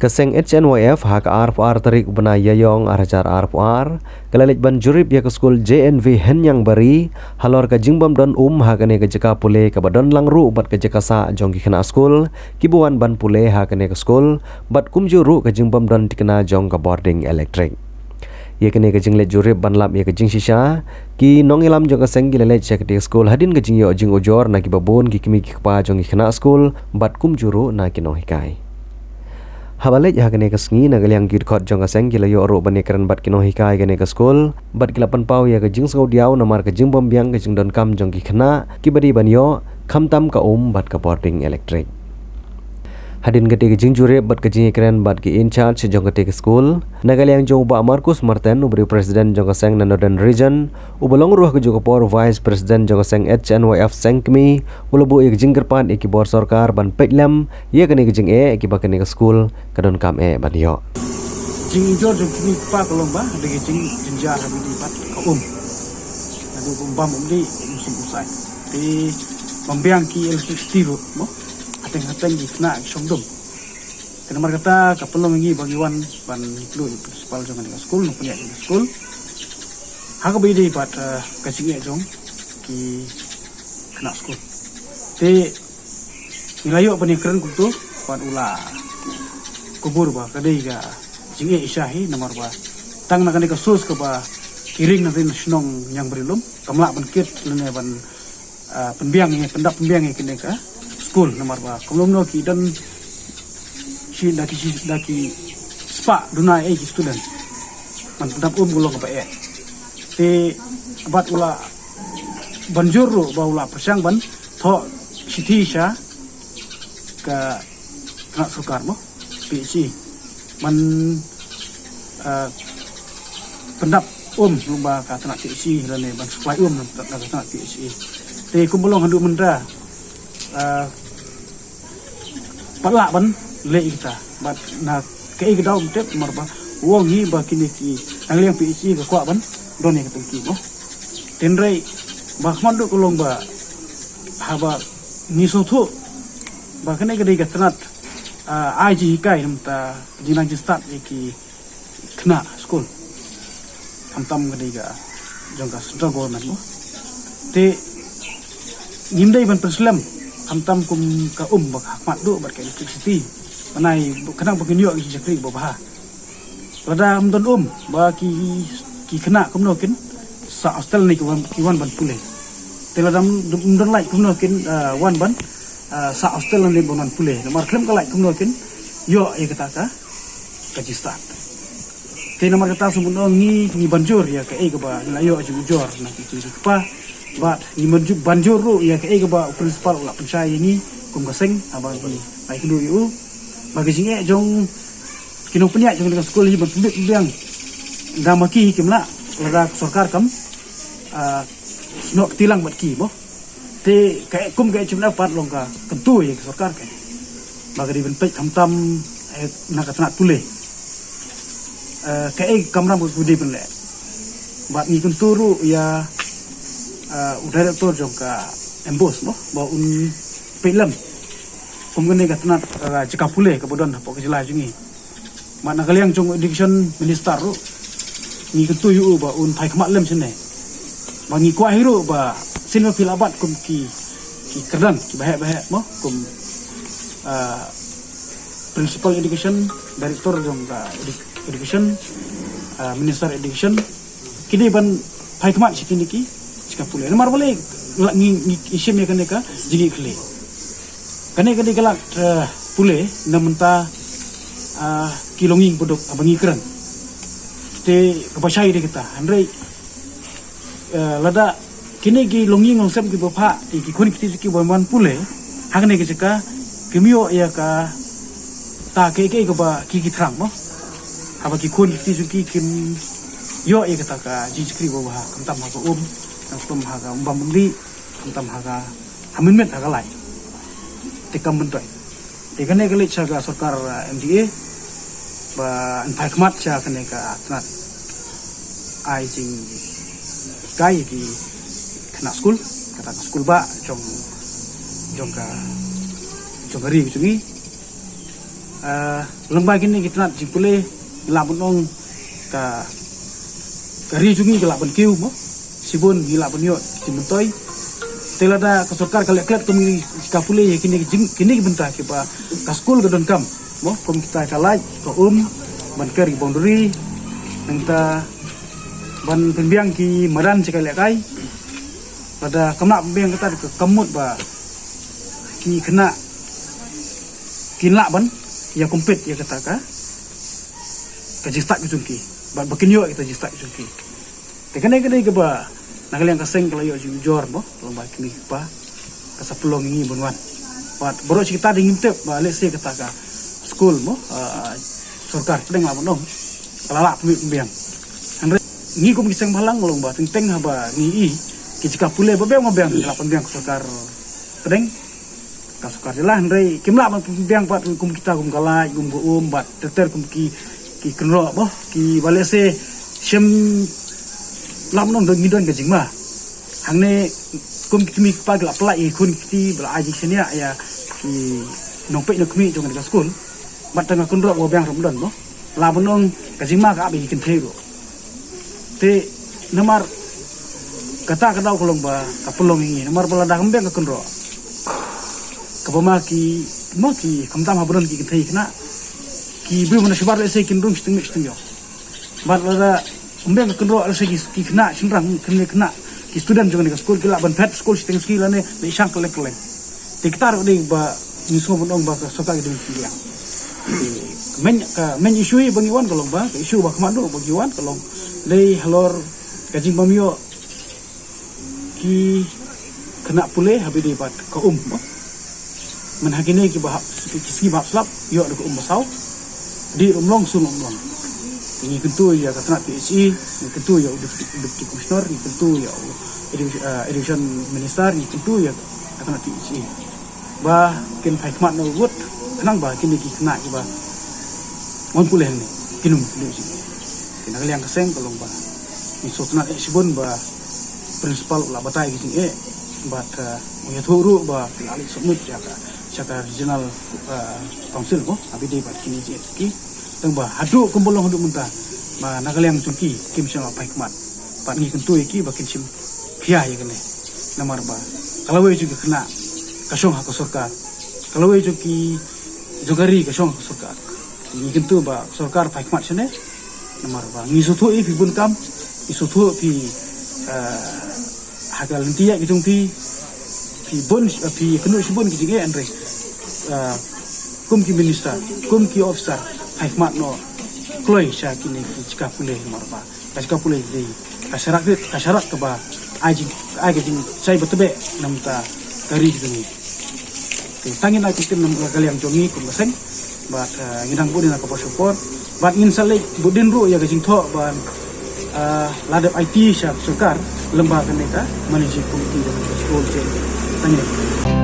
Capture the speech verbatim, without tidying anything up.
Ka seng H N Y F ha ka arphew ar tarik u bnai Ïaïong arhajar arphew ar ka la leit ban jurip ïa ka skul J N V Hynñiewbari halor ka jingbym don um ha kane ka jaka pule kaba don lang ruh bad ka jaka sah jong ki khynnah skul kiba wan ban pule ha kane ka skul, bad kumjuh ruh ka jingbym don tikna jong ka bording elektrik. Ïa kane ka jingleit jurip ban lap ïa ka jingshisha, ki nongïalam jong ka seng ki la leit sha katei ka skul hadien ka jingïoh jingujor na kiba bun ki kmie ki kpa jong ki khynnah skul bad kumjuh ruh na ki nonghikai. Haba leit ha kane ka sngi, na ka liang ki dkhot jong ka seng ki la ïoh ruh ban ïakren bad ki nonghikai kane ka skul bad ki la pynpaw ïa ka jingsngewdiaw namar ka jingbym biang ka jingdonkam jong ki khynnah kiba dei ban ïoh, khamtam ka um bad ka bording elektrik. Hadien katei ka jingjurip bad ka jingïakren bad ki in charge jong katei ka skul, na ka liang jong u Bah Marcus Marten, uba dei u president jong ka seng na Northern Region, uba long ruh ha kajuh ka por vice president jong ka seng H N Y F Sengkmie, u la buh ïa ka jingkyrpad ïa ki bor sorkar ban peit lem ïa kane ka jingeh kiba kane ka skul ka donkam eh ban ïoh. Jingjur jong ki kmie ki kpa ka long ba da ka jingjynjar ha kaba ïadei bad ka um. Naduh ba um bam um dih, um sum um sai. Te bym biang ki electricity ruh mo. Hateng hateng ki khynnah ki shong dum. Te namar kata ka pynlong ïa ngi ba ngi wan ban ïakynduh ïa u principal jong kane ka skul, nongpynïaid jong ka skul, ha kaba ïadei bad, eh, ka jingeh jong ki khynnah skul. Te ngi la ïoh ban ïakren kumto bad u la kubur ba ka dei ka jingeh shisha hi, namar ba tang na kane ka source kaba ki ring na ri na shnong Hynñiewbari lum, kam lah ban kit lane ban, ah, pynbiang ïa, pyndap pynbiang ïa kane ka skul, namar ba kumno kumno ki don shi da ki shi da ki spah duna eh ki student. Man pyndap um ka long kaba eh. Te bad u la ban jur ruh ba u la pyrshang ban thoh shithi sha ka tnat sorkar mo, P H E. Ban, ah, pyndap um lyngba ka tnat P H E lane ban supply um na ka tnat P H E. Te kumba long haduh mynta, ah, pat lah ban leh ïa kita. Bad na kaei ka daw ym tip namar ba u ong hi ba kine ki nongïalam P H E ka kwah ban don ïa ka tnat ki mo. Hynrei ba khmat duh ka long ba haba ngi sngewthuh ba kane ka dei ka tnat, ah, ai jinghikai na bynta jingnang jingstad ïa ki khynnah skul. Khamtam ka dei ka jong ka central government mo. Te ngim dei ban pynslem khamtam kum ka um ba ka khmat duh bad ka electricity. Mynta khnang ba kin ïoh ki shakri ba bha. Lada ym don um ba ki, ki khynnah kumno kin sah hostel ne ki wan, ki wan ban pule. Te lada ym, ym don light kumno kin, ah, wan ban, ah, sah hostel ne ban wan pule. Namar khlem ka light kumno kin ïoh ïa kata ka, ka jingstad. Te namar kata sngewbha ngi, ngi ban jur ïa kaei kaba ngi la ïoh jingujor na ki kmie ki kpa. Bad ngi ban jur, ban jur ruh ïa kaei kaba u principal u la pynshai ïa ngi kum ka seng, haba ngi la ïakynduh ïa u ba ka jingeh jong ki nongpynïaid jong ka skul hi ban pynbit pynbiang da ma ki hi kim lah, lada ka sorkar kam, ah, noh kti lang bad ki mo. Te ka, kum ka H M F pat long ka kyntu ïa ka sorkar ka ba ka dei ban peit khamtam, eh, na ka tnat pule. Eh, kaei ka kamram ka dei ban leh. Bad ngi kyntu ruh ïa, eh, u director jong ka MBOSE mo ba un peit lem kum kane ka tnat, eh, jaka pule kaba don hapoh ka jylla jong ngi. Bad na ka liang jong education minister ruh ngi kyntu ïa u ba un phai khmat lem shane. Ba ngi kwah hi ruh ba sien ba phi la bat kum ki, ki kyrdan kiba heh ba heh mo kum, ah, principal education, director jong ka edu-, education, ah, minister education, ki dei ban phai khmat sha kine ki jaka pule. Namar balei la ngi, ngi, ngi shim ïa kane ka jingïakhih. Kane ka dei ka lad, eh, pule na bynta, ah, ki longïing baduk haba ngi kren. Te kaba shai dei kata. Hynrei, eh, lada kine ki longïing longsem kiba phah ïa ki khun ki kti jong ki ban wan pule ha kane ka jaka, kim ïoh ïa kata kaei kaei kaba ki, ki thrang mo. Haba ki khun ki kti jong ki kim ïoh ïa kata ka jingshakri ba bha, khamtam ha ka um, khamtam ha ka um bam um dih, khamtam ha ka, ha mynmiet ha ka lai. Te kam myntoi. Te kane ka leit sha ka sorkar, eh, M D A ba yn phai khmat sha kane ka tnat ai jinghikai ïa ki khynnah skul, kata ka skul bah jong, jong ka, jong ka ri ka jong ngi. Ah, lyngba kine ki tnat jingpule, ngi lah ban ong ka, ka ri jong ngi ka lah ban kiew mo. Shibun ngi lah ban ïoh jingmyntoi. Te lada ka sorkar ka leh klet kum ngi ka pule ïa kine ki jing, kine ki bynta kiba ka skul ka donkam mo, kum kita ka light, ka um, ban ker ki boundary, nangta ban pynbiang ki madan sha ka lehkai. Lada kam lah pynbiang kata ka, kam mut ba ki khynnah kin lah ban ïa compete ïa kata ka, ka jingstad ka jong ki. Bad ba kin ïoh kita jingstad ka jong ki. Te kane kane kaba na ka liang ka seng ka la ïoh jingujor mo, lyngba kine ki kpa ka sa pynlong ïa ngi ban wan. Bad baroh shi katta de ngim tip ba lehse kata ka skul mo, ah, sorkar pdeng lah ban ong ka la lah pynmih pynbiang. Hynrei ngi kum ki seng bhalang long ba teng teng haba ngi i ki jaka pule ba biang ba biang ka la pynbiang ka sorkar pdeng, ka sorkar jylla, hynrei kim lah ban pynbiang pat kum kita kum ka light, kum ka um, bad ter ter kum ki, ki kynroh mo, kiba lehse shem lah ban ong don, ngi don ka jingma. Hangne kum ki kmie ki kpa ki la pynlait ïa ki khun ki kti ba la ai jingshaniah ïa ki nongpeit nongkhmih jong kane ka skul. Bad tang ka kynroh ba biang ruh ym don mo. Lah ban ong ka jingma ka ap ïa ki kynthei ruh. Te namar kata ka daw ka long ba ka pynlong ïa ngi, namar ba lada kam biang ka kynroh, kaba ma ki, ma ki, khamtam haba don ki kynthei khynnah, ki briew mynta shabar lehse kin rung shiteng miet shiteng ïong. Bad lada ym biang ka kynroh, lehse ki, ki khynnah shynrang, kine khynnah, ki student jong kane ka skul ki lah ban phet skul shiteng sngi lane leit shang kylleng kylleng. Te kata ruh dei ba ngi sngewbha ban ong ba ka sorkar ka dei ban pynbiang. Te ka main, ka main issue ba ngi wan ka long ba, ka issue ba khmat ruh ba ngi wan ka long dei halor ka jingbym ïoh ki khynnah pule ha ba ïadei bad ka um mo. Mynta ha kine kiba hap, ki sngi ba hap slap, ïoh da ka um ba saw, dih ruh ym long, sum ruh ym long. Ngi kyntu ïa ka tnat P H E, ngi kyntu ïa u Deputy, Deputy Commissioner, ngi kyntu ïa u edu-, ah, Education Minister, ngi kyntu ïa ka tnat P H E ba kin phai khmat noh wut, khnang ba kine ki khynnah kiba wan pule hangne kin ym pule jingeh. Te na ka liang ka seng ka long ba ngi sngewtynnat eh shibun ba principal u la batai ki jingeh, bad, ah, u ïathuh ruh ba ki la leit submit sha ka, sha ka regional, ah, council mo, ha ba ïadei bad kine ki jingeh ki. Tang ba haduh kumba long haduh mynta ba na ka liang jong ki kim shym la phai khmat. Bad ngi kyntu ïa ki ba kin shim khia ïa kane. Namar ba ka lawei jong ki khynnah ka shong ha ka sorkar, ka lawei jong ki, jong ka ri ka shong ha ka sorkar. Ngi kyntu ba ka sorkar phai khmat shane. Namar ba ngi sngewthuh ïa phi bun kam, ngi sngewthuh phi, ah, ha ka lynti ïaid ka jong phi, phi bun, phi kynnoh shibun ki jingeh, hynrei, ah, kum ki minister, kum ki officer, phai khmat noh kloi sha kine ki jaka pule, namar ba ka jaka pule dei ka sharak rit, ka sharak kaba ai jing, ai ka jingshai ba tbeh na bynta ka ri ka jong ngi. Te tang ïa kine ki ktien na ka liang jong ngi kum ka seng. Bad, ah, ngi dang bud ïa kane ka por sha ka por. Bad ngin sa leit bud ïa ruh ïa ka jingthoh ban, ah, la dep aiti sha ka sorkar lyngba kane ka managing committee jong ka skul. Tang ïa